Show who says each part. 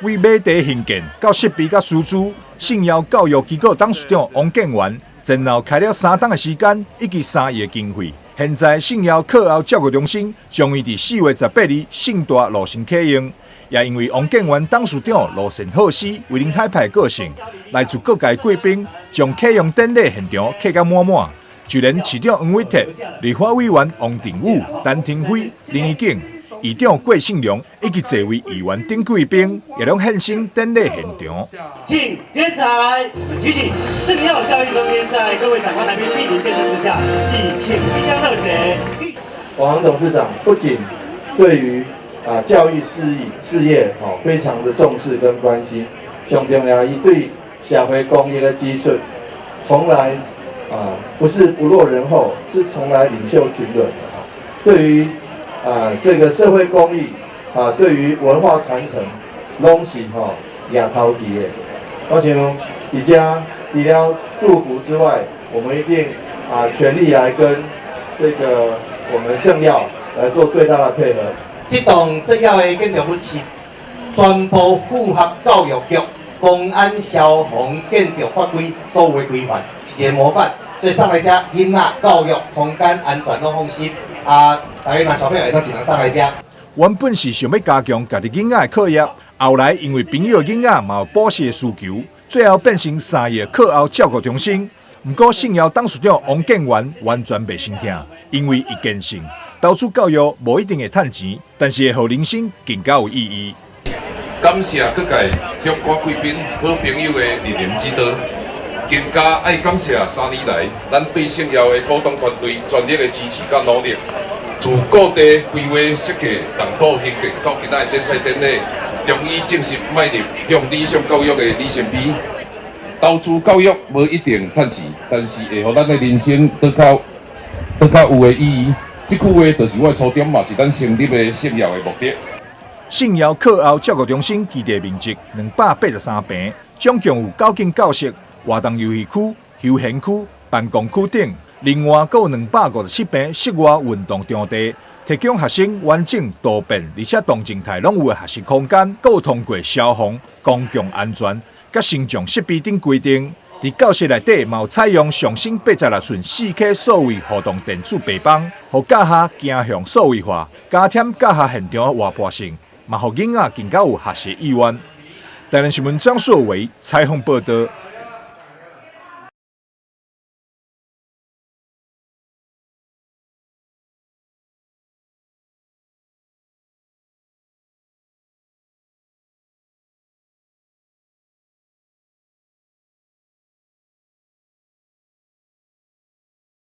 Speaker 1: 為馬蹄興建到設備佮師資，聖耀教育機構董事長王建元前後開了3冬的時間，以及3億的經費。現在聖耀課後照顧中心終於佇4月18日盛大落成啟用，也因為王建元董事長樂善好施、為人海派個性，來自各界貴賓將啟用典禮現場客甲滿滿，就連市長黃偉哲、立法委員王定宇、陳亭妃、林宜景、議長郭信良以及濟位議員等貴賓，也攏現身典禮現場。
Speaker 2: 請剪彩，舉起聖耀教育中心，在各位長官來賓蒞臨見證之下，以請一廂熱情。
Speaker 3: 王董事長不僅對於教育事業哦非常的重視跟關心，上重要，伊對社會公益的支出，從來不是不落人後，是從來領袖群倫的。對於這個社會公益，對於文化傳承，攏是吼舉頭旗的。我想佇遮除了祝福之外，我們一定全力來跟這個我們聖耀來做最大的配合。
Speaker 4: 這棟聖耀的建築物是全部符合教育局、公安、消防、建築法規所有的規範，是一個模範。所以送來遮，囡仔教育空間安全攏放心。大家若小朋友會當盡量送來遮。
Speaker 1: 原本是想欲加強家己囡仔的課業，後來因為朋友的囡仔嘛有補習的需求，最後變成三億課後照顧中心。毋過聖耀董事長王建元完全袂心疼，因為伊堅信投資教育無一定會趁錢，但是會予人生更加有意義。
Speaker 5: 感謝各界鄉關貴賓、好朋友的莅臨指導，更加愛感謝3年來咱對聖耀的股東團隊全力的支持佮努力。自固地規劃設計、動土興建到今仔的剪彩典禮，終於正式邁入向理想教育的里程碑。投資教育無一定趁錢，但是會予咱的人生閣較有的意義。這句話就是我的初衷，嘛是咱成立的聖耀的目的。
Speaker 1: 聖耀課後照顧中心基地面積283坪，總共有九間教室、活動遊戲區、休閒區、辦公區等。另外，閣有257坪室外運動場地，提供學生完整、多變，而且動靜態攏有的學習空間。閣有通過消防、公共安全、佮升降設備等規定。佇教室內底嘛有採用上新86寸4K 數位互動電子白板，予教學走向數位化，加添教學現場的活潑性，嘛予囡仔更加有學習意願。台南新聞張碩維採訪報導。